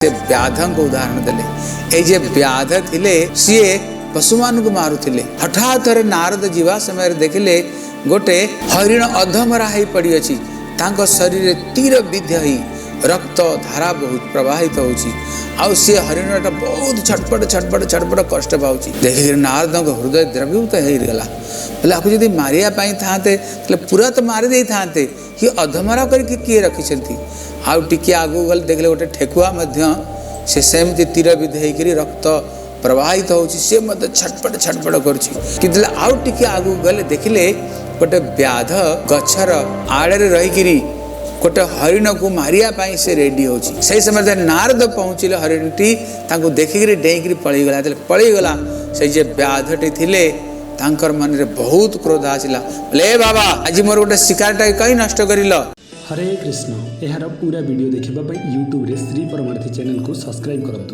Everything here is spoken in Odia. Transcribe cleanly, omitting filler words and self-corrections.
ସେ ବ୍ୟାଧଙ୍କ ଉଦାହରଣ ଦେଲେ। ଏଇ ଯେ ବ୍ୟାଧ ଥିଲେ, ସିଏ ପଶୁମାନଙ୍କୁ ମାରୁଥିଲେ। ହଠାତ୍ ଥରେ ନାରଦ ଯିବା ସମୟରେ ଦେଖିଲେ ଗୋଟେ ହରିଣ ଅଧମରା ହେଇ ପଡ଼ିଅଛି। ତାଙ୍କ ଶରୀରରେ ତୀର ବିଦ୍ଧ ହେଇ ରକ୍ତ ଧାରା ବହୁତ ପ୍ରବାହିତ ହେଉଛି, ଆଉ ସେ ହରିଣଟା ବହୁତ ଛଟପଟ ଛଟପଟ ଛଟପଟ କଷ୍ଟ ପାଉଛି। ଦେଖିକିରି ନାରଦଙ୍କ ହୃଦୟ ଦ୍ରବୀଭୂତ ହେଇଗଲା। ବୋଲେ ଆକୁ ଯଦି ମାରିବା ପାଇଁ ଥାନ୍ତେ, ତାହେଲେ ପୁରା ତ ମାରି ଦେଇଥାନ୍ତେ, କି ଅଧମରା କରିକି କିଏ ରଖିଛନ୍ତି? ଆଉ ଟିକିଏ ଆଗକୁ ଗଲେ ଦେଖିଲେ ଗୋଟେ ଠେକୁଆ ମଧ୍ୟ ସେ ସେମିତି ତୀର ବିଦ୍ଧ ହେଇକରି ରକ୍ତ ପ୍ରବାହିତ ହେଉଛି, ସେ ମଧ୍ୟ ଛଟପଟ ଛଟପଟ କରୁଛି। କିନ୍ତୁ ଆଉ ଟିକିଏ ଆଗକୁ ଗଲେ ଦେଖିଲେ ଗୋଟେ ବ୍ୟାଧ ଗଛର ଆଡ଼ରେ ରହିକିରି ଗୋଟେ ହରିଣକୁ ମାରିବା ପାଇଁ ସେ ରେଡ଼ି ହେଉଛି। ସେଇ ସମୟରେ ନାରଦ ପହଞ୍ଚିଲେ, ହରିଣଟି ତାଙ୍କୁ ଦେଖିକିରି ଡେଇଁକିରି ପଳେଇଗଲା। ଯେତେବେଳେ ପଳେଇଗଲା, ସେଇ ଯେ ବ୍ୟାଧଟି ଥିଲେ ତାଙ୍କର ମନରେ ବହୁତ କ୍ରୋଧ ଆସିଲା। ବୋଲେ, ଏ ବାବା, ଆଜି ମୋର ଗୋଟେ ଶିକାରଟା କାହିଁ ନଷ୍ଟ କରିଲ? ହରେ କୃଷ୍ଣ। ଏହାର ପୁରା ଭିଡ଼ିଓ ଦେଖିବା ପାଇଁ ୟୁଟ୍ୟୁବରେ ଶ୍ରୀ ପରମାର୍ଥୀ ଚ୍ୟାନେଲକୁ ସବସ୍କ୍ରାଇବ୍ କରନ୍ତୁ।